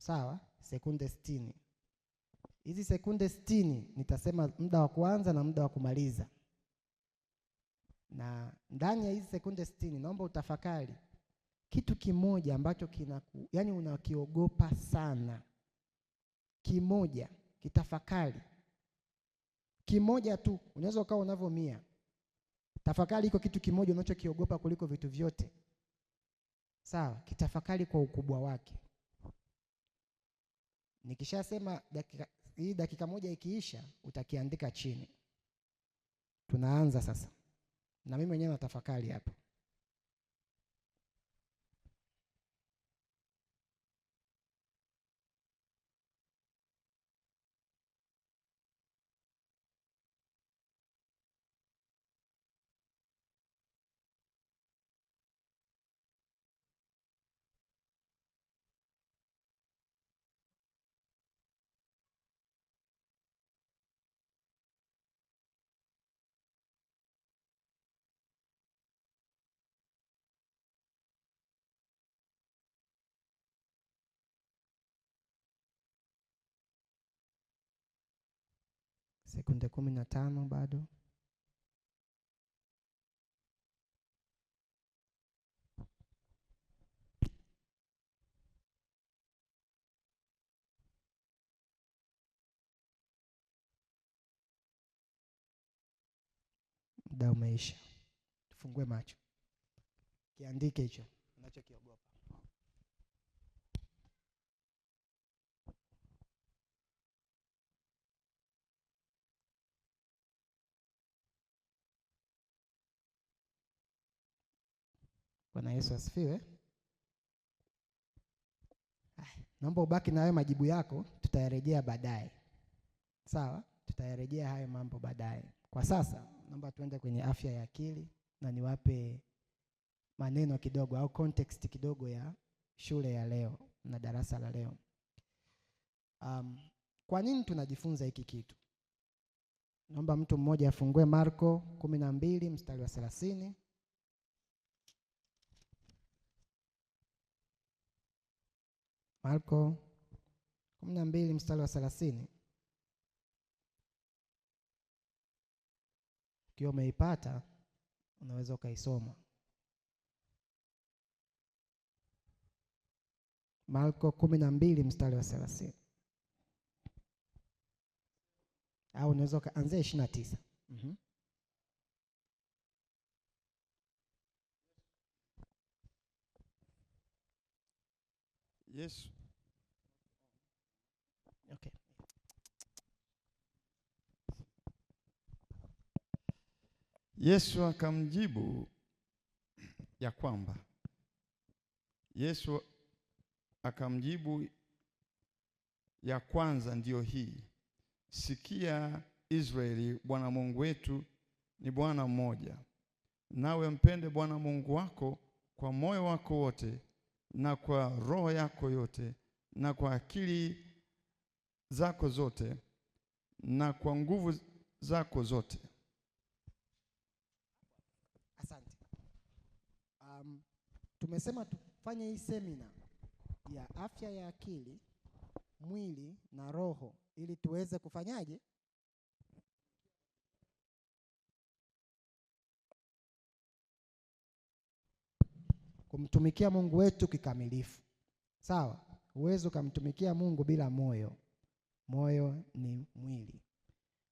Sawa? Sekunde 60. Hizi sekunde 60 nitasema muda wa kuanza na muda wa kumaliza. Na ndani ya hizi sekunde 60 naomba utafakari kitu kimoja ambacho yani unakiogopa sana. Kimoja, kitafakari. Kimoja tu, unaweza ukawa unavyo 100. Tafakari iko kitu kimoja unachokiogopa kuliko vitu vyote. Sawa, kitafakari kwa ukubwa wake. Nikishasema hii dakika moja ikiisha, utakiandika chini. Tunaanza sasa. Na mimi mwenyewe natafakari hapa. Sekunde 15 bado. Muda umeisha. Tufungue macho. Kiandike hicho unachokiogopa. Bwana Yesu asifiwe. Naomba ubaki na hayo majibu yako, tutayarejea baadaye. Sawa? Tutayarejea hayo mambo baadaye. Kwa sasa naomba tuende kwenye afya ya akili na niwape maneno kidogo au context kidogo ya shule ya leo na darasa la leo. Kwa nini tunajifunza hiki kitu? Naomba mtu mmoja afungue Marko 12 mstari wa 30. Marko 12 mstari wa 30. Ukiwa umeipata unaweza ukaisoma. Marko 12 mstari wa 30. Au unaweza ukaanzia 29. Yesu. Okay. Yesu akamjibu ya kwamba, Yesu akamjibu ya kwanza ndiyo hii: sikia Israeli, Bwana Mungu wetu ni Bwana mmoja. Nawe mpende Bwana Mungu wako kwa moyo wako wote na kwa roho yako yote na kwa akili zako zote na kwa nguvu zako zote. Asante. Tumesema tufanye hii semina ya afya ya akili, mwili na roho ili tuweze kufanyaje? Kumtumikia Mungu wetu kikamilifu. Sawa? Huwezi kumtumikia Mungu bila moyo. Moyo ni mwili.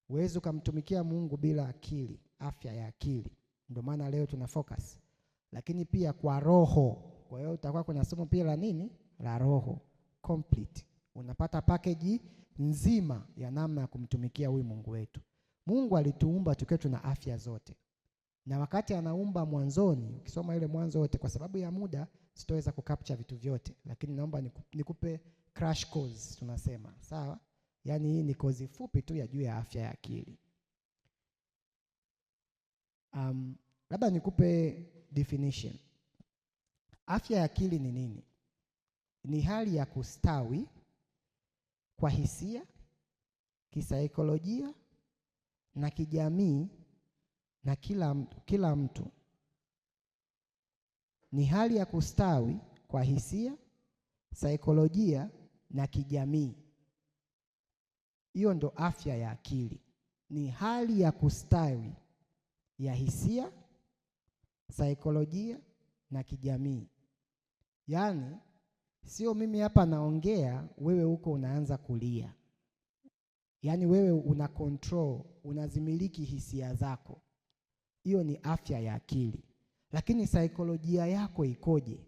Huwezi kumtumikia Mungu bila akili, afya ya akili. Ndio maana leo tuna focus. Lakini pia kwa roho. Kwa hiyo utakuwa kuna somo pia la nini? La roho. Complete. Unapata package nzima ya namna ya kumtumikia huyu Mungu wetu. Mungu alituumba tukiwa tuna afya zote. Na wakati anaumba mwanzoni, ukisoma ile Mwanzo wote, kwa sababu ya muda sitoweza kucapture vitu vyote, lakini naomba nikupe crash course tunasema. Sawa? Yaani hii ni kozi fupi tu ya juu ya afya ya akili. Labda nikupe definition. Afya ya akili ni nini? Ni hali ya kustawi kwa hisia, kisaikolojia na kijamii na kila mtu. Ni hali ya kustawi kwa hisia, saikolojia na kijamii. Hiyo ndo afya ya akili. Ni hali ya kustawi ya hisia, saikolojia na kijamii. Yaani sio mimi hapa naongea, wewe huko unaanza kulia. Yaani wewe una control, unazimiliki hisia zako. Hiyo ni afya ya akili. Lakini saikolojia yako ikoje?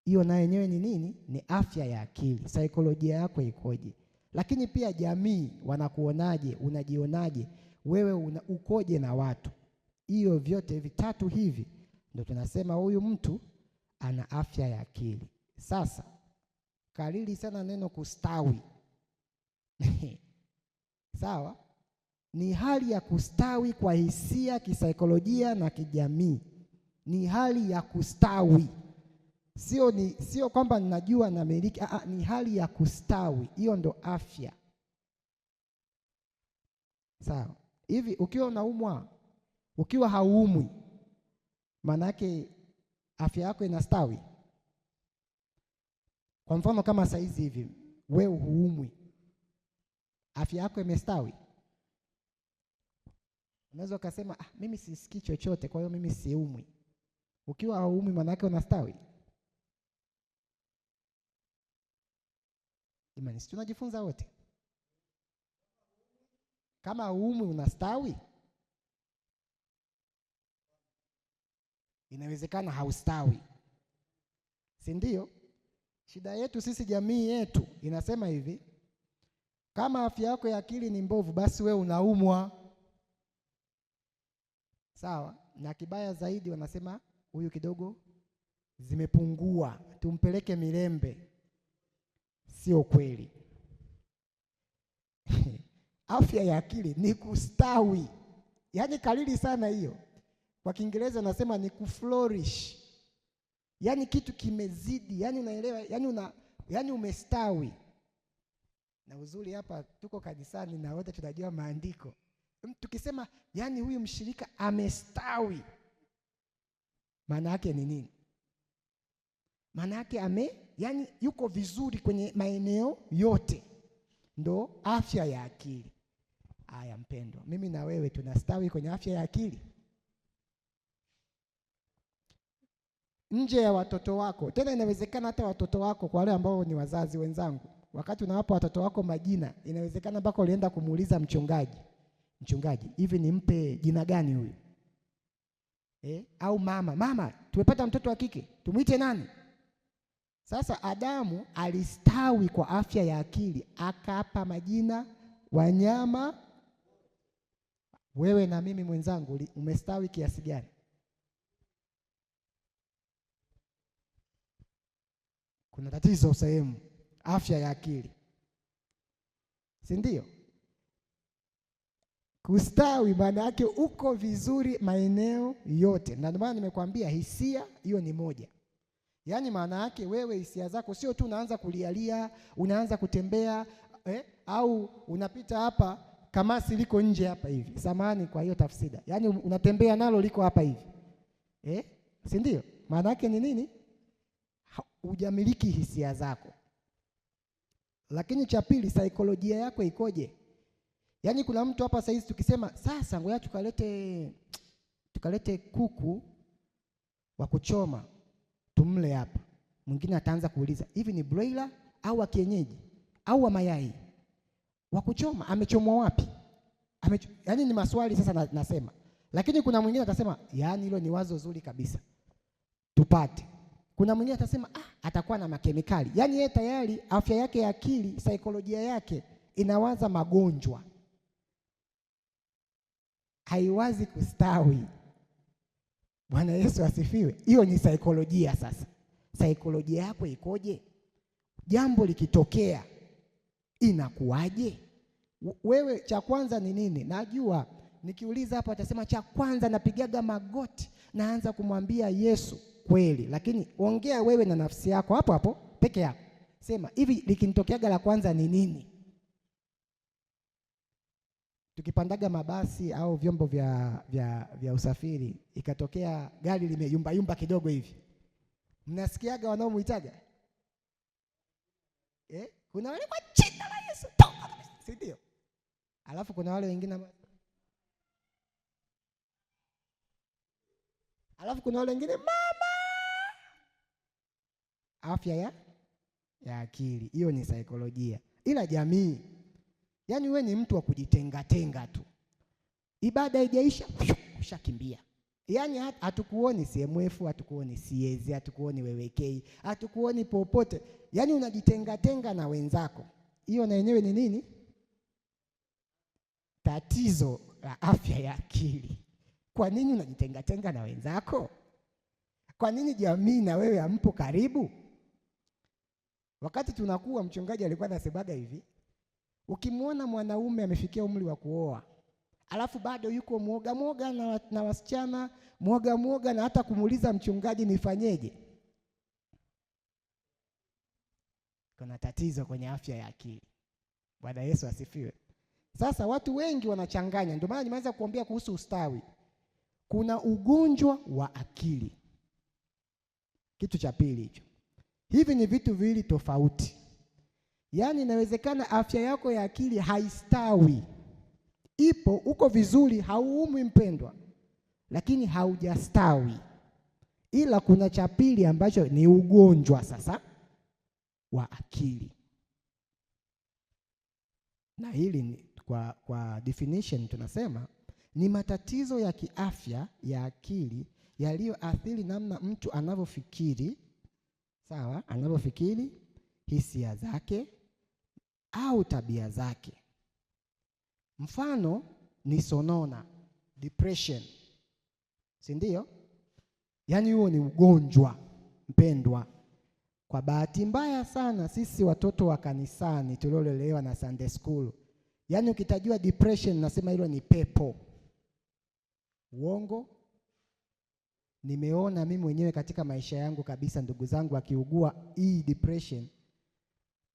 Hiyo na yenyewe ni nini? Ni afya ya akili. Saikolojia yako ikoje? Lakini pia jamii wanakuonaje? Unajionaje? Wewe ukoje na watu? Hiyo vyote vitatu hivi ndio tunasema huyu mtu ana afya ya akili. Sasa kariri sana neno kustawi. Sawa? Ni hali ya kustawi kwa hisia, kisaikolojia na kijamii. Ni hali ya kustawi. Sio kwamba ninajua na miliki, ni hali ya kustawi. Hiyo ndo afya. Sawa. Hivi ukiwa unaumwa, ukiwa hauumwi, maana yake afya yako inastawi. Kwa mfano kama saizi hivi, wewe huumwi, afya yako imestawi. Unaweza ukasema, mimi sisikii chochote, kwa hiyo mimi siumwi. Ukiwa hauumwi maana yake unastawi. Imani, si tunajifunza wote? Kama hauumwi unastawi? Inawezekana haustawi. Si ndio? Shida yetu sisi, jamii yetu inasema hivi, kama afya yako ya akili ni mbovu, basi we unaumwa. Sawa? Na kibaya zaidi wanasema huyu kidogo zimepungua, tumpeleke Milembe. Sio kweli. Afya ya akili ni kustawi. Yaani kariri sana hiyo. Kwa Kiingereza wanasema ni kuflourish. Yaani kitu kimezidi, yaani unaelewa, yaani umestawi. Na uzuri hapa tuko kanisani na wote tunajua maandiko. Tukisema yaani huyu mshirika amestawi, maana yake ni nini? Maana yake yaani yuko vizuri kwenye maeneo yote. Ndo afya ya akili. Aya mpendwa, mimi na wewe tunastawi kwenye afya ya akili? Nje ya watoto wako, tena inawezekana hata watoto wako, kwa wale ambao ni wazazi wenzangu, wakati unawapa watoto wako majina, inawezekana mpaka ulienda kumuuliza mchungaji, mchungaji, hivi nimpe jina gani huyu? Au mama, mama, tumepata mtoto wa kike, tumuite nani? Sasa Adamu alistawi kwa afya ya akili, akapa majina wanyama. Wewe na mimi mwenzangu, umestawi kiasi gani? Kuna tatizo sehemu, afya ya akili. Si ndio? Kustawi maana yake uko vizuri maeneo yote. Na ndio maana nimekuambia hisia hiyo ni moja. Yaani maana yake wewe hisia zako sio tu unaanza kulialia, unaanza kutembea, au unapita hapa kamasi liko nje hapa hivi. Samahani kwa hiyo tafsida. Yaani unatembea nalo liko hapa hivi. Si ndio? Maana yake ni nini? Hujamiliki hisia zako. Lakini cha pili, saikolojia yako ikoje? Yaani kuna mtu hapa saizi tukisema sasa ngoja tukalete kuku wa kuchoma tumle hapa. Mwingine ataanza kuuliza, hivi ni broiler au wa kienyeji au wa mayai? Wa kuchoma amechomwa wapi? Yaani ni maswali sasa nasema. Lakini kuna mwingine atasema, yaani hilo ni wazo zuri kabisa, tupate. Kuna mwingine atasema, atakuwa na makemikali. Yaani yeye tayari afya yake ya akili, saikolojia yake inawaza magonjwa. Haiwazi kustawi. Bwana Yesu asifiwe. Hiyo ni saikolojia sasa. Saikolojia yako ikoje? Jambo likitokea inakuwaje? Wewe cha kwanza ni nini? Najua nikiuliza hapa atasema cha kwanza napigaga magoti, naanza kumwambia Yesu. Kweli, lakini ongea wewe na nafsi yako hapo hapo peke yako. Sema hivi likinitokeaga la kwanza ni nini? Tukipandaga mabasi au vyombo vya usafiri, ikatokea gari limeyumba yumba kidogo hivi, mnasikiaga wanaomuitaga? Kuna wale kwa jina la Yesu toka kabisa, si ndio? Alafu kuna wale wengine, alafu kuna wale wengine mama. Afya ya akili hiyo ni saikolojia, ila jamii, yaani wewe ni mtu wa kujitenga tenga tu, ibada haijaisha ushakimbia. Yaani hatukuoni CMF, hatukuoni CAZ, hatukuoni WWK, hatukuoni popote. Yaani unajitenga tenga na wenzako. Hiyo na yenyewe ni nini? Tatizo la afya ya akili. Kwa nini unajitenga tenga na wenzako? Kwa nini jamii na wewe hampo karibu? Wakati tunakuwa, mchungaji alikuwa anasemaga hivi, ukimwona mwanaume amefikia umri wa kuoa alafu bado yuko mwoga mwoga na wasichana, mwoga mwoga na hata kumuuliza mchungaji nifanyeje, kuna tatizo kwenye afya ya akili. Bwana Yesu asifiwe. Sasa watu wengi wanachanganya, ndio maana nimeanza kuambia kuhusu ustawi. Kuna ugonjwa wa akili, kitu cha pili hicho. Hivi ni vitu viwili tofauti. Yaani inawezekana afya yako ya akili haistawi, ipo, uko vizuri, hauumwi mpendwa, lakini haujastawi. Ila kuna cha pili ambacho ni ugonjwa sasa wa akili. Na hili ni, kwa definition tunasema ni matatizo ya kiafya ya akili yaliyoathiri namna mtu anavyofikiri, sawa, anavyofikiri, hisia zake au tabia zake. Mfano ni sonona, depression, si ndio? Yaani huo ni ugonjwa mpendwa. Kwa bahati mbaya sana sisi watoto wa kanisani tuliolelewa na Sunday school, yaani ukitajua depression nasema hilo ni pepo. Uongo? Nimeona mimi mwenyewe katika maisha yangu kabisa, ndugu zangu akiugua hii depression,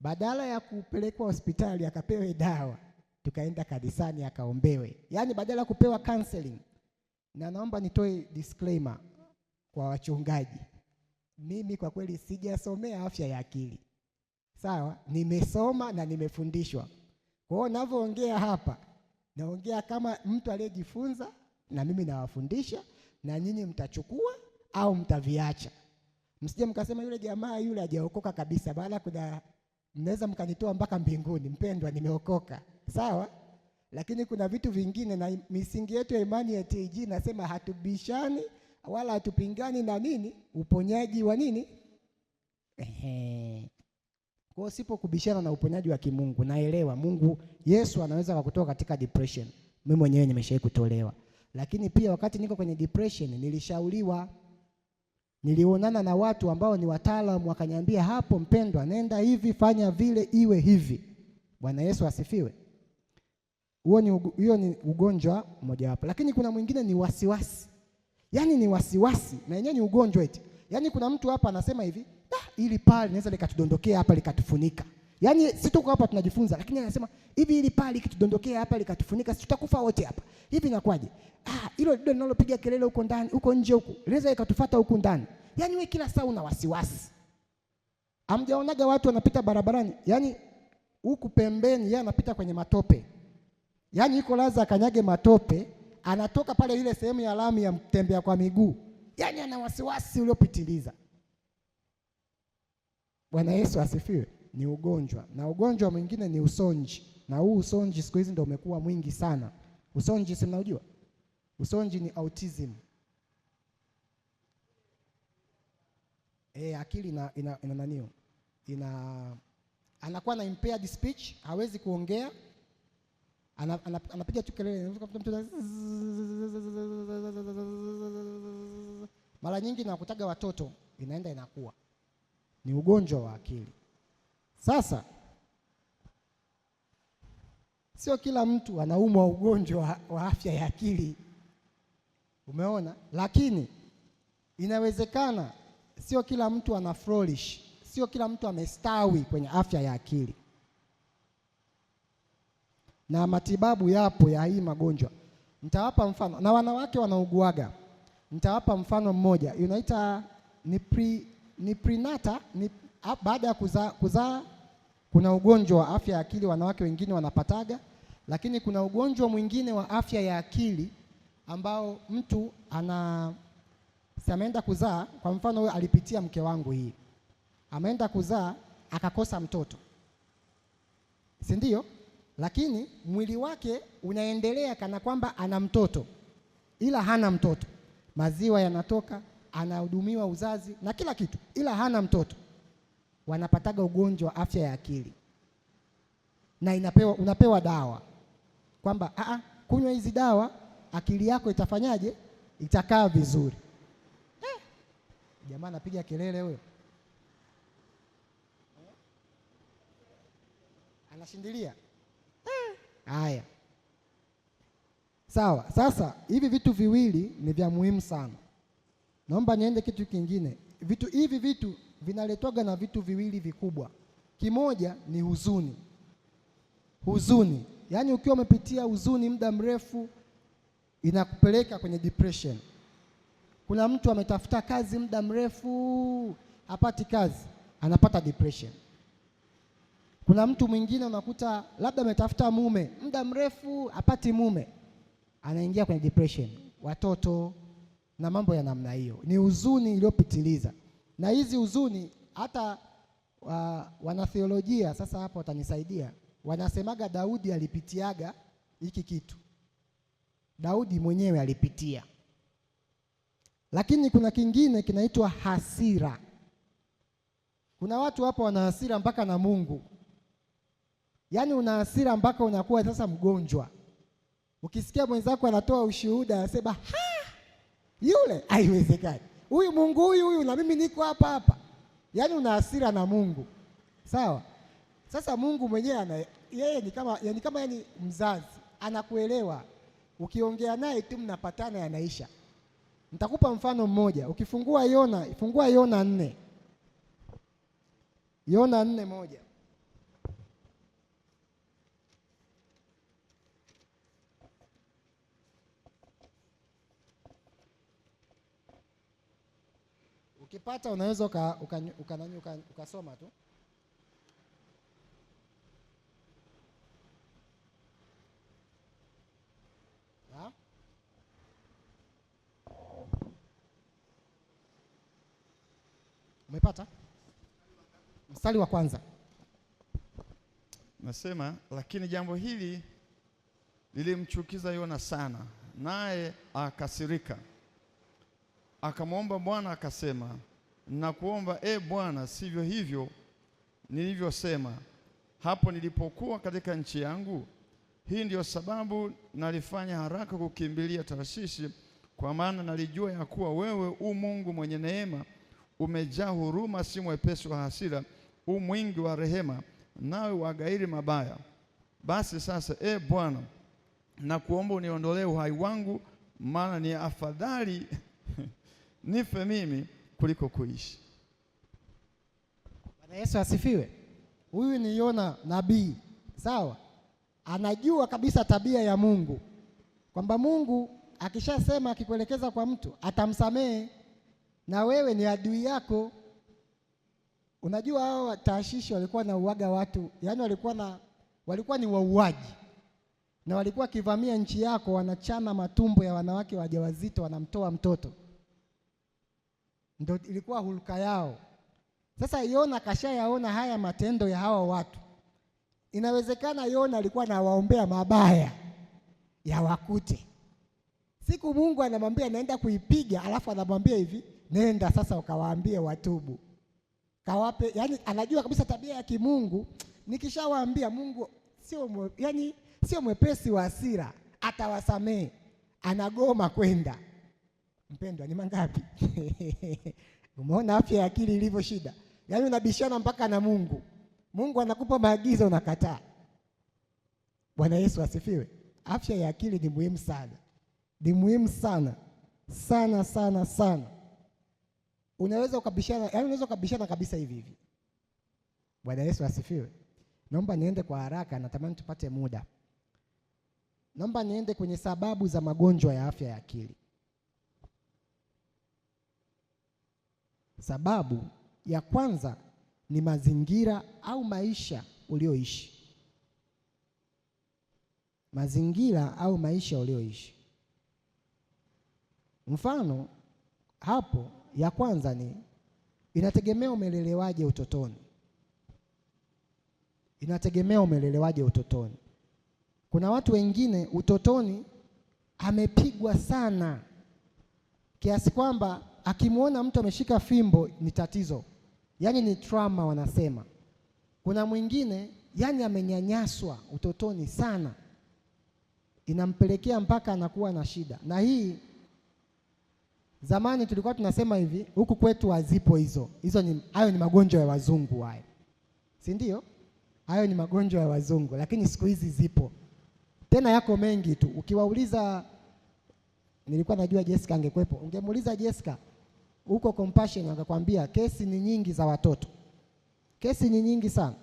badala ya kupelekwa hospitali akapewe dawa, tukaenda kanisani akaombewe. Yaani badala ya kupewa counseling. Na naomba nitoe disclaimer kwa wachungaji. Mimi kwa kweli sijasomea afya ya akili. Sawa? Nimesoma na nimefundishwa. Kwa hiyo ninavyoongea hapa, naongea kama mtu aliyejifunza, na mimi nawafundisha, na nyinyi mtachukua au mtaviacha. Msije mkasema yule jamaa yule hajaokoka kabisa, baada kuna mnaweza mkanitoa mpaka mbinguni. Mpendwa, nimeokoka. Sawa? Lakini kuna vitu vingine, na misingi yetu ya imani ya TG nasema hatubishani wala hatupingani na nini? Uponyaji wa nini? Ehe. Kwa hiyo sipo kubishana na uponyaji wa kimungu. Naelewa Mungu Yesu anaweza kukutoa katika depression. Mimi mwenyewe nimeshawahi kutolewa. Lakini pia wakati niko kwenye depression nilishauriwa, nilionana na watu ambao ni wataalamu, wakaniambia hapo mpendwa, nenda hivi, fanya vile, iwe hivi. Bwana Yesu asifiwe. Huo ni ugonjwa mmoja wapo. Lakini kuna mwingine ni wasiwasi. Yaani ni wasiwasi na yenyewe ni ugonjwa eti. Yaani kuna mtu hapa anasema hivi, ili paa linaweza likatudondokea hapa likatufunika. Yaani si tuko hapa tunajifunza, lakini anasema hivi, ili paa likitudondokea hapa likatufunika, si tutakufa wote hapa. Hivi inakuwaje? Hilo lido linalopiga kelele huko ndani, huko nje huko, linaweza likatufuata huku ndani. Yaani wewe kila saa una wasiwasi. Hamjaonaga watu wanapita barabarani, yaani huku pembeni yeye anapita kwenye matope. Yaani yuko laza akanyage matope, anatoka pale ile sehemu ya lami ya mtembea kwa miguu. Yaani ana wasiwasi uliopitiliza. Bwana Yesu asifiwe. Ni ugonjwa. Na ugonjwa mwingine ni usonji. Na huu usonji siku hizi ndio umekuwa mwingi sana. Usonji si mnaujua? Usonji ni autism. Akili ina nanio. Ina anakuwa na impaired speech, hawezi kuongea. Anapiga tu kelele. Mara nyingi nakutaga watoto, inaenda inakuwa. Ni ugonjwa wa akili. Sasa sio kila mtu anaumwa ugonjwa wa afya ya akili. Umeona? Lakini inawezekana sio kila mtu ana flourish, sio kila mtu amestawi kwenye afya ya akili. Na matibabu yapo ya hii magonjwa. Nitawapa mfano. Na wanawake wanauguaga. Nitawapa mfano mmoja. Inaita ni prenata, ni baada ya Kuna ugonjwa wa afya ya akili wanawake wengine wanapataga, lakini kuna ugonjwa mwingine wa afya ya akili ambao mtu ana ameenda kuzaa. Kwa mfano huyo alipitia mke wangu hii, ameenda kuzaa akakosa mtoto, si ndio? Lakini mwili wake unaendelea kana kwamba ana mtoto, ila hana mtoto. Maziwa yanatoka, anahudumiwa uzazi na kila kitu, ila hana mtoto. Wanapataga ugonjwa wa afya ya akili, na unapewa dawa kwamba kunywa hizi dawa akili yako itafanyaje? Itakaa vizuri. Jamaa anapiga kelele huyo, anashindilia. Haya, sawa. Sasa hivi vitu viwili ni vya muhimu sana. Naomba niende kitu kingine. Vitu hivi vitu vinaletwaga na vitu viwili vikubwa. Kimoja ni huzuni. Huzuni, yaani ukiwa umepitia huzuni muda mrefu inakupeleka kwenye depression. Kuna mtu ametafuta kazi muda mrefu hapati kazi, anapata depression. Kuna mtu mwingine unakuta labda ametafuta mume muda mrefu hapati mume, anaingia kwenye depression. Watoto na mambo ya namna hiyo, ni huzuni iliyopitiliza. Na hizi huzuni hata wanatheolojia sasa hapo watanisaidia, wanasemaga Daudi alipitiaga hiki kitu. Daudi mwenyewe alipitia. Lakini kuna kingine kinaitwa hasira. Kuna watu hapo wana hasira mpaka na Mungu. Yaani una hasira mpaka unakuwa sasa mgonjwa. Ukisikia mwenzako anatoa ushuhuda anasema, "Ha! Yule haiwezekani. Huyu Mungu huyu huyu na mimi niko hapa hapa." Yaani una hasira na Mungu. Sawa? Sasa Mungu mwenyewe yeye ni kama, yani kama yani mzazi, anakuelewa. Ukiongea naye tu mnapatana, yanaisha. Nitakupa mfano mmoja. Ukifungua Yona, fungua Yona 4. Yona 4:1. Ukipata unaweza ukasoma tu. Ha? Umepata? Mstari wa kwanza. Nasema, lakini jambo hili lilimchukiza Yona sana, naye akasirika. Akamwomba Bwana akasema, nakuomba e Bwana, sivyo hivyo nilivyosema hapo nilipokuwa katika nchi yangu. Hii ndiyo sababu nalifanya haraka kukimbilia Tarshishi, kwa maana nalijua ya kuwa wewe u Mungu mwenye neema, umejaa huruma, si mwepesi wa hasira, u mwingi wa rehema, nawe wagairi mabaya. Basi sasa e Bwana, nakuomba uniondolee uhai wangu, maana ni afadhali nife mimi kuliko kuishi. Bwana Yesu asifiwe. Huyu ni Yona nabii, sawa? Anajua kabisa tabia ya Mungu, kwamba Mungu akishasema akikuelekeza kwa mtu atamsamehe, na wewe ni adui yako. Unajua hao Tarshishi walikuwa na uaga watu, yani walikuwa ni wauaji. Na walikuwa kivamia nchi yako wanachana matumbo ya wanawake wajawazito, wanamtoa mtoto. Ndio ilikuwa hulka yao. Sasa Yona kashayaona haya matendo ya hawa watu. Inawezekana Yona alikuwa anawaombea mabaya ya wakute. Siku Mungu anamwambia naenda kuipiga, alafu anamwambia hivi, nenda sasa ukawaambie watubu. Kawape, yani anajua kabisa tabia ya kimungu, nikishawaambia Mungu sio, yani sio mwepesi wa hasira, atawasamehe. Anagoma kwenda. Mpendwa, ni mangapi? Umeona afya ya akili ilivyo shida? Yaani unabishana mpaka na Mungu. Mungu anakupa maagizo unakataa. Bwana Yesu asifiwe. Afya ya akili ni muhimu sana. Ni muhimu sana. Sana sana sana. Unaweza ukabishana, yaani unaweza ukabishana kabisa hivi hivi. Bwana Yesu asifiwe. Naomba niende kwa haraka, natamani tupate muda. Naomba niende kwenye sababu za magonjwa ya afya ya akili. Sababu ya kwanza ni mazingira au maisha ulioishi. Mazingira au maisha ulioishi. Mfano hapo ya kwanza ni inategemea umelelewaje utotoni. Inategemea umelelewaje utotoni. Kuna watu wengine utotoni amepigwa sana kiasi kwamba akimuona mtu ameshika fimbo ni tatizo. Yaani ni trauma wanasema. Kuna mwingine yani amenyanyaswa utotoni sana, inampelekea mpaka anakuwa na shida. Na hii zamani tulikuwa tunasema hivi, huku kwetu hazipo hizo. Hizo ni hayo ni magonjwa ya wazungu hayo. Si ndio? Hayo ni magonjwa ya wazungu, lakini siku hizi zipo. Tena yako mengi tu. Ukiwauliza, nilikuwa najua Jessica angekuepo. Ungemuuliza Jessica huko Compassion akakwambia kesi ni nyingi za watoto. Kesi ni nyingi sana.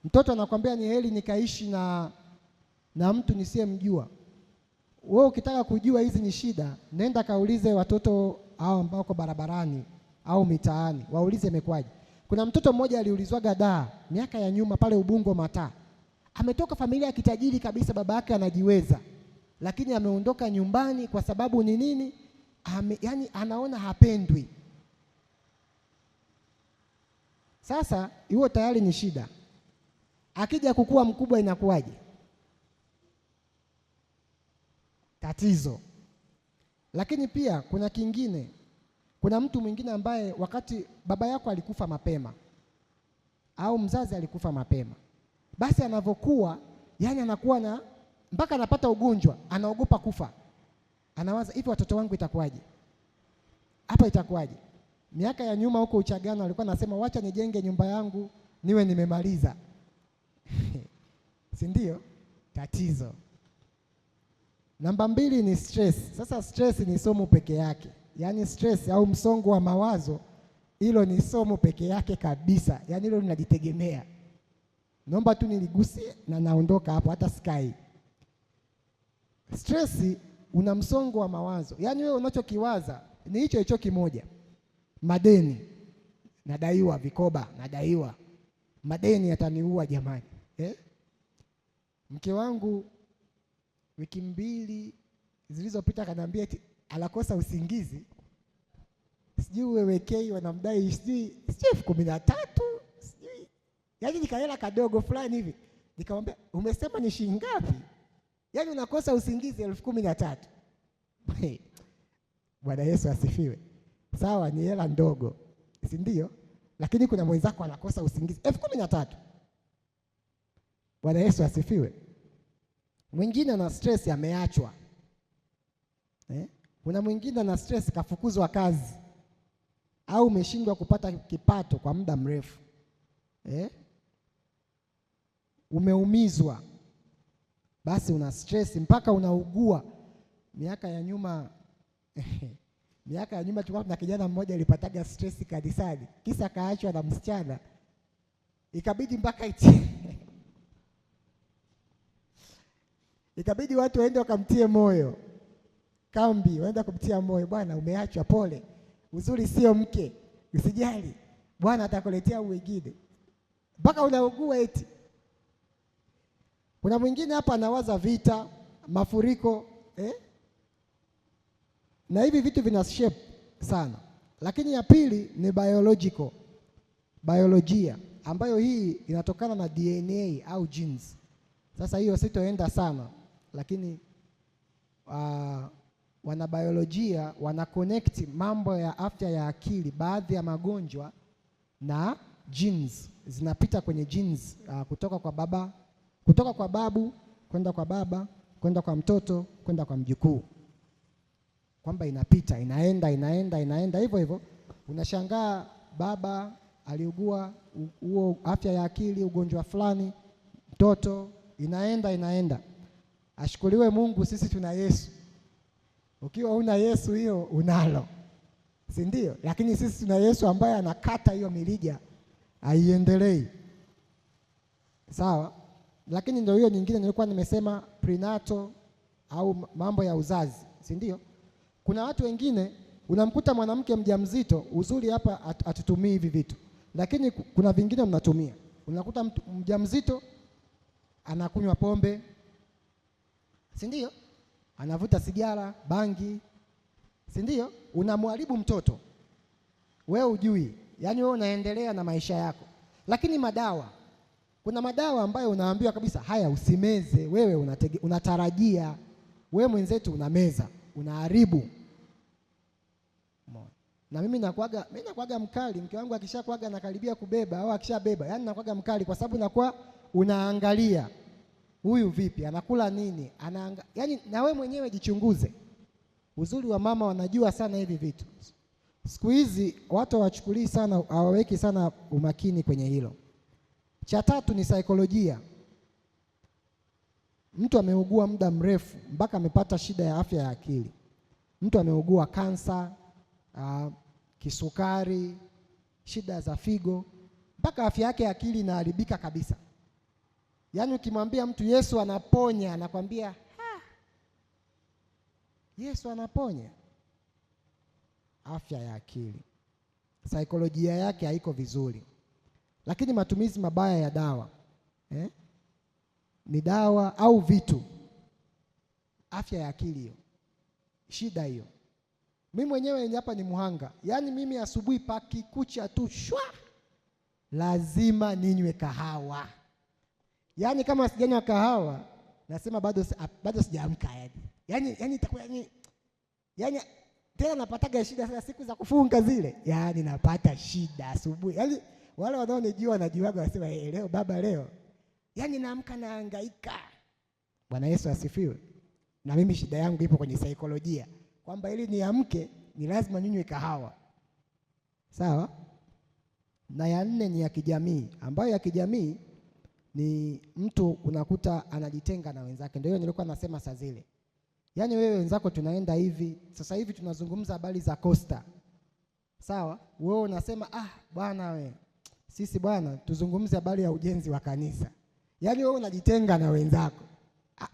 Mtoto anakwambia ni heri nikaishi na mtu nisiyemjua. Wewe ukitaka kujua hizi ni shida, nenda kaulize watoto hao ambao wako barabarani au mitaani, waulize imekwaje. Kuna mtoto mmoja aliulizwaga da miaka ya nyuma pale Ubungo Mataa. Ametoka familia ya kitajiri kabisa, baba yake anajiweza. Lakini ameondoka nyumbani kwa sababu ni nini? Yani anaona hapendwi. Sasa hiyo tayari ni shida. Akija kukua mkubwa inakuwaje? Tatizo. Lakini pia kuna kingine. Kuna mtu mwingine ambaye wakati baba yako alikufa mapema au mzazi alikufa mapema, basi anavokuwa yani anakuwa na mpaka anapata ugonjwa, anaogopa kufa. Anawaza hivi watoto wangu itakuwaje? Hapa itakuwaje? Miaka ya nyuma huko Uchagano alikuwa anasema wacha nijenge nyumba yangu niwe nimemaliza. Si ndio? Tatizo. Namba 2 ni stress. Sasa stress ni somo peke yake. Yaani stress au msongo wa mawazo, hilo ni somo peke yake kabisa. Yaani hilo linajitegemea. Naomba tu niligusie na naondoka hapo hata sky. Stress, una msongo wa mawazo. Yaani wewe unachokiwaza ni hicho hicho kimoja. Madeni, nadaiwa vikoba, nadaiwa. Madeni yataniua jamani. Mke wangu wiki 2 zilizopita akaniambia eti anakosa usingizi. Sijui wewekei wanamdai sijui 13,000 sijui. Yaani nikaela kadogo fulani hivi. Nikamwambia umesema ni shilingi ngapi? Yaani unakosa usingizi 13,000. Bwana Yesu asifiwe. Sawa, ni hela ndogo, si ndio? Lakini kuna mwenzako anakosa usingizi 13,000. Bwana Yesu asifiwe. Mwingine ana stress ameachwa. Kuna mwingine ana stress kafukuzwa kazi au umeshindwa kupata kipato kwa muda mrefu. Umeumizwa. Basi una stress mpaka unaugua. Miaka ya nyuma miaka ya nyuma tulikuwa na kijana mmoja alipataga stress kanisani. Kisa kaachwa na msichana. Ikabidi mpaka ikabidi watu waende wakamtie moyo. Kambi waenda kumtia moyo, bwana umeachwa, pole. Uzuri sio mke, usijali. Bwana atakuletea wengine. Mpaka unaugua eti. Kuna mwingine hapa anawaza vita, mafuriko, Na hivi vitu vina shape sana. Lakini ya pili ni biological. Biolojia ambayo hii inatokana na DNA au genes. Sasa hiyo sitoenda sana, lakini wanabiolojia wana connect mambo ya afya ya akili, baadhi ya magonjwa na genes zinapita kwenye genes, kutoka kwa baba, kutoka kwa babu kwenda kwa baba, kwenda kwa mtoto, kwenda kwa mjukuu. Kwamba inapita, inaenda, inaenda, inaenda hivyo hivyo. Unashangaa baba aliugua huo afya ya akili, ugonjwa fulani, mtoto, inaenda, inaenda. Ashukuriwe Mungu, sisi tuna Yesu. Ukiwa una Yesu hiyo unalo, si ndio? Lakini sisi tuna Yesu ambaye anakata hiyo mirija, haiendelei. Sawa? Lakini ndio hiyo nyingine nilikuwa nimesema prenatal au mambo ya uzazi, si ndio? Kuna watu wengine unamkuta mwanamke mjamzito, uzuri hapa hatutumii hivi vitu. Lakini kuna vingine mnatumia. Unakuta mtu mjamzito anakunywa pombe, si ndio? Anavuta sigara, bangi, si ndio? Unamharibu mtoto. Wewe hujui, yaani wewe unaendelea na maisha yako. Lakini madawa, kuna madawa ambayo unaambiwa kabisa haya usimeze, wewe unatarajia, wewe mwenzetu unameza, unaharibu. Na mimi nakuaga mkali, mke wangu akishakuaga nakaribia kubeba au akishabeba, yaani nakuaga mkali kwa sababu nakuwa unaangalia huyu vipi, anakula nini, yaani na wewe mwenyewe jichunguze. Uzuri wa mama wanajua sana hivi vitu. Siku hizi watu hawachukulii sana, hawaweki sana umakini kwenye hilo. Cha tatu ni saikolojia. Mtu ameugua muda mrefu mpaka amepata shida ya afya ya akili. Mtu ameugua kansa, kisukari, shida za figo, mpaka afya yake ya akili inaharibika kabisa. Yaani ukimwambia mtu Yesu anaponya, anakwambia ha, Yesu anaponya. Afya ya akili, saikolojia yake haiko vizuri. Lakini matumizi mabaya ya dawa, ni dawa au vitu, afya ya akili hiyo, shida hiyo. Mimi mwenyewe hapa ni muhanga. Yaani mimi asubuhi pakikucha tu shwa, lazima ninywe kahawa. Yaani kama sijanywa kahawa nasema bado sijaamka yaani. Yaani itakuwa yaani tena napataga shida sana siku za kufunga zile. Yaani napata shida asubuhi. Yaani wale wanaonijua wanajuaga wanasema leo baba leo. Yaani naamka nahangaika. Bwana Yesu asifiwe. Na mimi shida yangu ipo kwenye saikolojia, kwamba ili niamke ni lazima ninywe kahawa. Sawa? Na ya nne ni ya kijamii, ambayo ya kijamii ni mtu unakuta anajitenga na wenzake. Ndio hiyo nilikuwa nasema saa zile. Yaani wewe wenzako tunaenda hivi, sasa hivi tunazungumza habari za Costa. Sawa? Wewe unasema bwana we, sisi bwana tuzungumze habari ya ujenzi wa kanisa. Yaani wewe unajitenga na wenzako.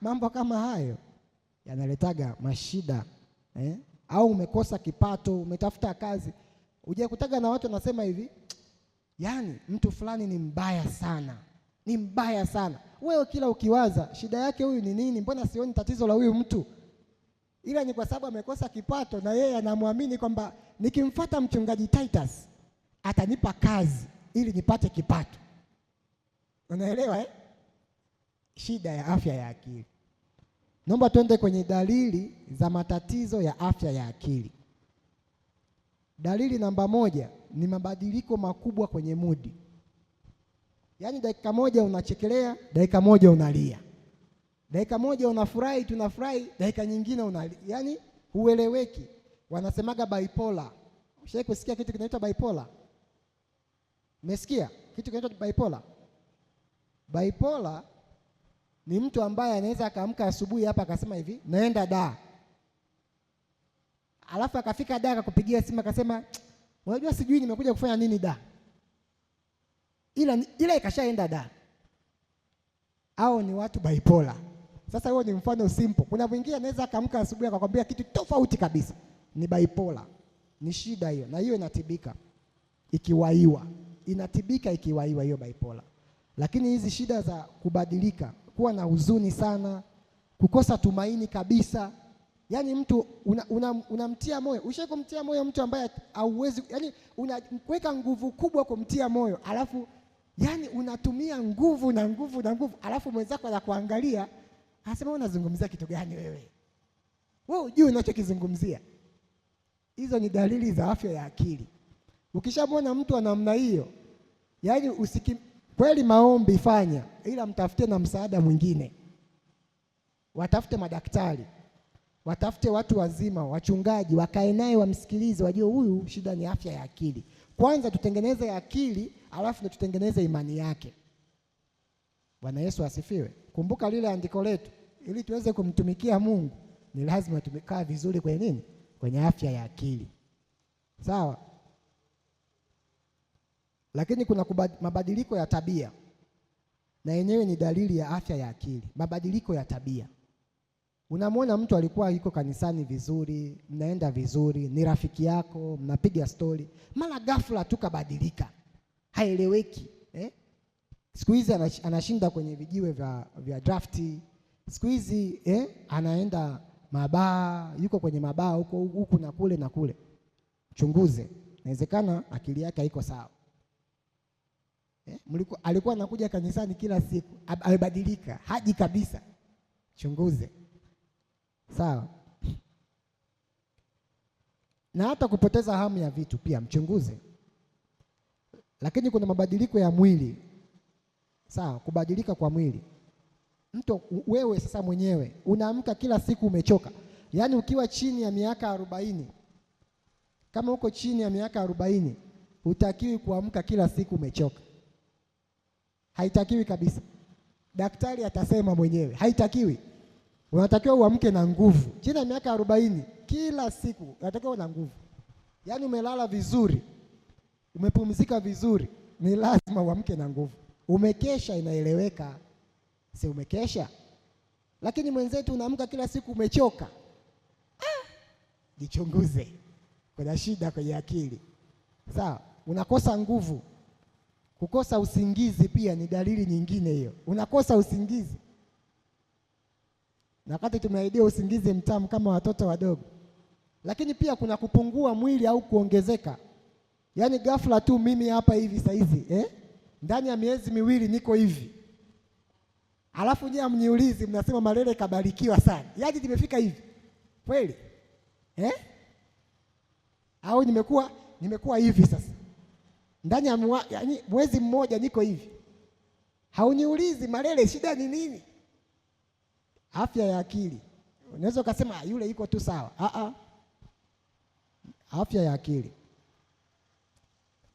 Mambo kama hayo yanaletaga mashida. Au umekosa kipato, umetafuta kazi, hujakutaga na watu wanasema hivi, yaani mtu fulani ni mbaya sana, ni mbaya sana. Wewe kila ukiwaza shida yake huyu ni nini, mbona sioni tatizo la huyu mtu? Ila ni kwa sababu amekosa kipato na yeye anamwamini kwamba nikimfuata mchungaji Titus atanipa kazi ili nipate kipato. Unaelewa Shida ya afya ya akili. Naomba tuende kwenye dalili za matatizo ya afya ya akili. Dalili namba 1 ni mabadiliko makubwa kwenye mudi. Yaani dakika moja unachekelea, dakika moja unalia. Dakika moja unafurahi, tunafurahi, dakika nyingine unalia. Yaani hueleweki. Wanasemaga bipolar. Ushawahi kusikia kitu kinaitwa bipolar? Umesikia kitu kinaitwa bipolar? Bipolar ni mtu ambaye anaweza akaamka asubuhi hapa akasema hivi, naenda da. Alafu akafika da akakupigia simu akasema, unajua sijui nimekuja kufanya nini da. Ila ikashaenda da. Hao ni watu bipolar. Sasa huo ni mfano simple. Kuna mwingine anaweza akaamka asubuhi akakwambia kitu tofauti kabisa. Ni bipolar. Ni shida hiyo, na hiyo inatibika ikiwaiwa. Inatibika ikiwaiwa hiyo bipolar. Lakini hizi shida za kubadilika, kuwa na huzuni sana, kukosa tumaini kabisa. Yaani mtu unamtia moyo. Ushawahi kumtia moyo mtu ambaye hauwezi, yaani unaweka nguvu kubwa kumtia moyo, alafu yaani unatumia nguvu na nguvu na nguvu, alafu mwenzako anakuangalia, anasema unazungumzia kitu gani wewe? Wewe hujui unachokizungumzia. Hizo ni dalili za afya ya akili. Ukishamwona mtu wa namna hiyo, yaani kweli maombi fanya, ila mtafute na msaada mwingine. Watafute madaktari, watafute watu wazima, wachungaji, wakae naye wamsikilize, wajue huyu shida ni afya ya akili. Kwanza tutengeneze akili, alafu ndo tutengeneze imani yake. Bwana Yesu asifiwe. Kumbuka lile andiko letu, ili tuweze kumtumikia Mungu ni lazima tumekaa vizuri kwenye nini? Kwenye afya ya akili. Sawa? Lakini kuna mabadiliko ya tabia, na yenyewe ni dalili ya afya ya akili. Mabadiliko ya tabia. Unamwona mtu alikuwa yuko kanisani vizuri, mnaenda vizuri, ni rafiki yako, mnapiga story, mara ghafla tu kabadilika, haeleweki. Siku hizi anashinda kwenye vijiwe vya drafti. Siku hizi anaenda mabaa, yuko kwenye mabaa huko huku na kule na kule. Chunguze, inawezekana akili yake haiko sawa. Alikuwa anakuja kanisani kila siku, amebadilika, haji kabisa. Chunguze. Sawa. Na hata kupoteza hamu ya vitu pia mchunguze. Lakini kuna mabadiliko ya mwili. Sawa, kubadilika kwa mwili. Mtu wewe sasa mwenyewe unaamka kila siku umechoka. Yaani ukiwa chini ya miaka 40, kama uko chini ya miaka 40, hutakiwi kuamka kila siku umechoka. Haitakiwi kabisa. Daktari atasema mwenyewe, haitakiwi. Unatakiwa uamke na nguvu. Chini ya miaka 40 kila siku unatakiwa una nguvu. Yaani umelala vizuri, umepumzika vizuri, ni lazima uamke na nguvu. Umekesha inaeleweka. Si umekesha? Lakini mwenzetu unaamka kila siku umechoka. Jichunguze. Kuna shida kwenye akili. Sawa, unakosa nguvu. Kukosa usingizi pia ni dalili nyingine hiyo. Unakosa usingizi. Na wakati tumeahidiwa usingizi mtamu kama watoto wadogo. Lakini pia kuna kupungua mwili au kuongezeka. Yaani ghafla tu mimi hapa hivi saizi, Ndani ya miezi miwili niko hivi. Alafu nyie hamniulizi, mnasema Malele kabarikiwa sana. Yaani nimefika hivi. Kweli? Au nimekuwa hivi sasa. Ndani ya yaani mwezi mmoja niko hivi. Hauniulizi Malele shida ni nini? Afya ya akili. Unaweza ukasema yule yuko tu sawa. Afya ya akili.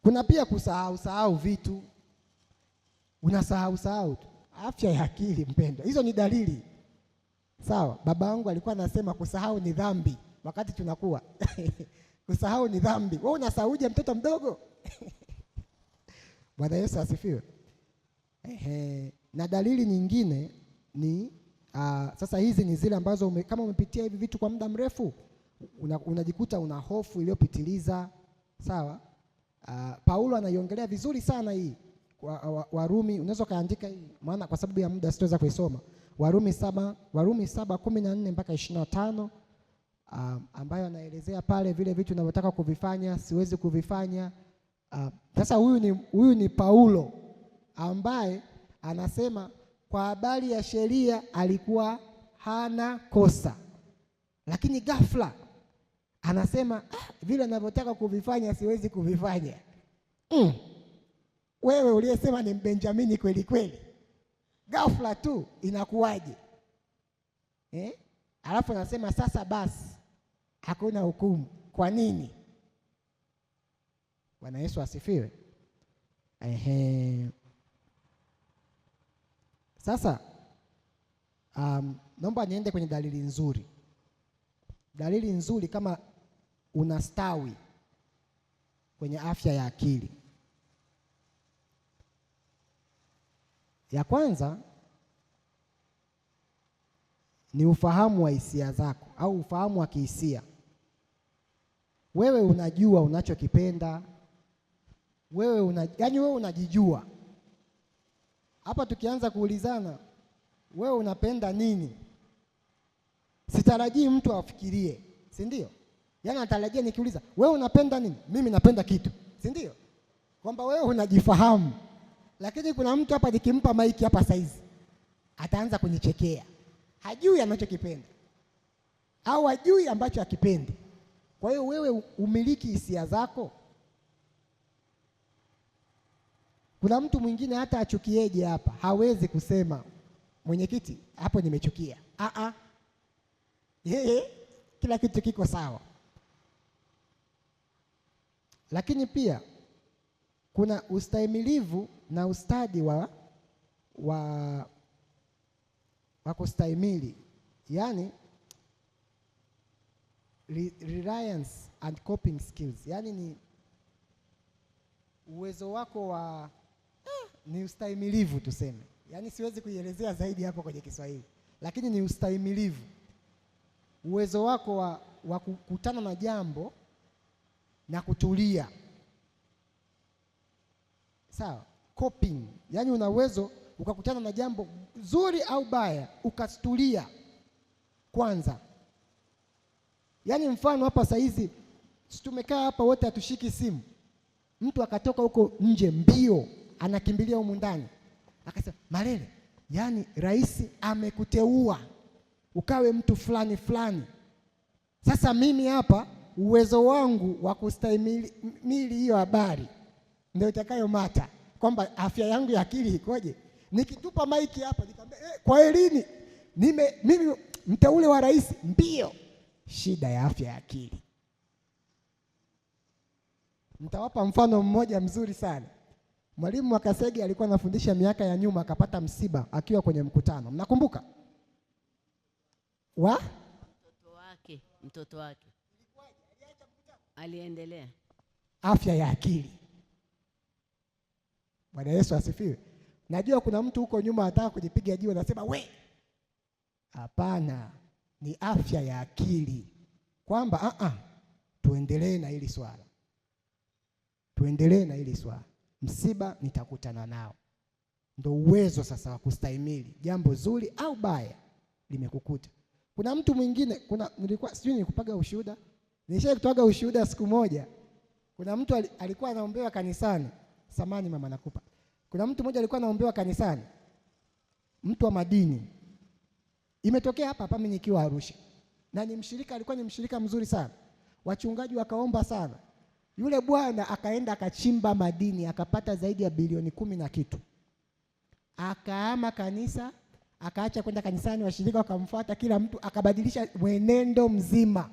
Kuna pia kusahau vitu. Unasahau sahau tu. Afya ya akili mpendwa. Hizo ni dalili. Sawa, baba yangu alikuwa anasema kusahau ni dhambi wakati tunakuwa. Kusahau ni dhambi. Wewe unasahauje mtoto mdogo? Bwana Yesu asifiwe. Na dalili nyingine ni sasa hizi ni zile ambazo kama umepitia hivi vitu kwa muda mrefu unajikuta una hofu iliyopitiliza. Sawa? Paulo anaiongelea vizuri sana hii. Warumi, unaweza kaandika hii maana kwa sababu ya muda sitaweza kuisoma. Warumi 7:14 mpaka 25, ambayo anaelezea pale vile vitu ninavyotaka kuvifanya siwezi kuvifanya. Sasa huyu ni Paulo ambaye anasema kwa habari ya sheria alikuwa hana kosa. Lakini ghafla anasema vile ninavyotaka kuvifanya siwezi kuvifanya. Wewe uliyesema ni Mbenjamini kweli kweli, ghafla tu inakuwaje? Alafu anasema sasa basi hakuna hukumu. Kwa nini? Bwana Yesu asifiwe. Sasa naomba niende kwenye dalili nzuri. Dalili nzuri kama unastawi kwenye afya ya akili. Ya kwanza ni ufahamu wa hisia zako au ufahamu wa kihisia. Wewe unajua unachokipenda. Yaani wewe unajijua. Hapa tukianza kuulizana wewe unapenda nini? Sitarajii mtu afikirie, si ndio? Yaani anatarajia nikiuliza wewe unapenda nini? Mimi napenda kitu, si ndio? Kwamba wewe unajifahamu. Lakini kuna mtu hapa nikimpa maiki hapa saizi ataanza kunichekea. Hajui anachokipenda au hajui ambacho hakipendi. Kwa hiyo wewe umiliki hisia zako. Kuna mtu mwingine hata achukieje hapa hawezi kusema mwenyekiti hapo nimechukia. Yeye kila kitu kiko sawa. Lakini pia kuna ustahimilivu na ustadi wa kustahimili. Yaani reliance and coping skills. Yaani ni uwezo wako wa ni ustahimilivu tuseme. Yaani siwezi kuielezea zaidi hapo kwenye Kiswahili. Lakini ni ustahimilivu. Uwezo wako wa kukutana na jambo na kutulia. Sawa? Coping, yaani una uwezo ukakutana na jambo zuri au baya ukastulia kwanza. Yaani mfano hapa saa hizi tumekaa hapa wote hatushiki simu, mtu akatoka huko nje mbio anakimbilia humu ndani akasema, Malele, yaani rais amekuteua ukawe mtu fulani fulani. Sasa mimi hapa uwezo wangu wa kustahimili hiyo habari ndio itakayomata kwamba afya yangu ya akili ikoje. Nikitupa maiki hapa nikamwambia, kwa elini mimi mteule wa rais, mbio. Shida ya afya ya akili. Nitawapa mfano mmoja mzuri sana. Mwalimu Mwakasege alikuwa anafundisha miaka ya nyuma, akapata msiba akiwa kwenye mkutano. Mnakumbuka? Wa? Mtoto wake. Aliendelea. Afya ya akili. Bwana Yesu asifiwe. Najua kuna mtu huko nyuma anataka kujipiga jiwe anasema we. Hapana, ni afya ya akili. Kwamba tuendelee na hili swala. Tuendelee na hili swala. Msiba nitakutana nao. Ndio uwezo sasa wa kustahimili jambo zuri au baya limekukuta. Kuna mtu mwingine, nilikuwa sijui nilikupaga ushuhuda. Nilishakutoaga ushuhuda siku moja. Kuna mtu alikuwa anaombewa kanisani. Samani mama nakupa. Kuna mtu mmoja alikuwa anaombewa kanisani. Mtu wa madini. Imetokea hapa hapa mimi nikiwa Arusha. Na ni mshirika, alikuwa ni mshirika mzuri sana. Wachungaji wakaomba sana. Yule bwana akaenda akachimba madini akapata zaidi ya bilioni 10 na kitu. Akahama kanisa, akaacha kwenda kanisani, washirika wakamfuata, kila mtu akabadilisha mwenendo mzima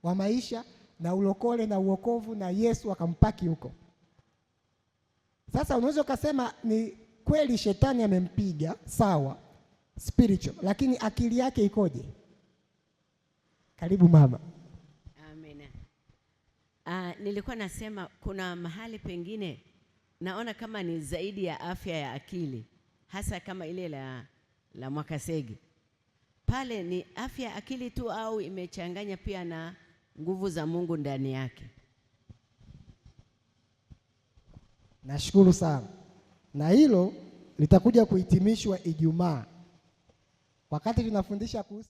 wa maisha na ulokole na uokovu na Yesu akampaki huko. Sasa unaweza ukasema ni kweli shetani amempiga, sawa, spiritual, lakini akili yake ikoje? Karibu mama. Amina. Nilikuwa nasema kuna mahali pengine naona kama ni zaidi ya afya ya akili, hasa kama ile la Mwakasege. Pale ni afya ya akili tu au imechanganya pia na nguvu za Mungu ndani yake? Nashukuru sana. Na hilo litakuja kuhitimishwa Ijumaa wakati tunafundisha kuhusu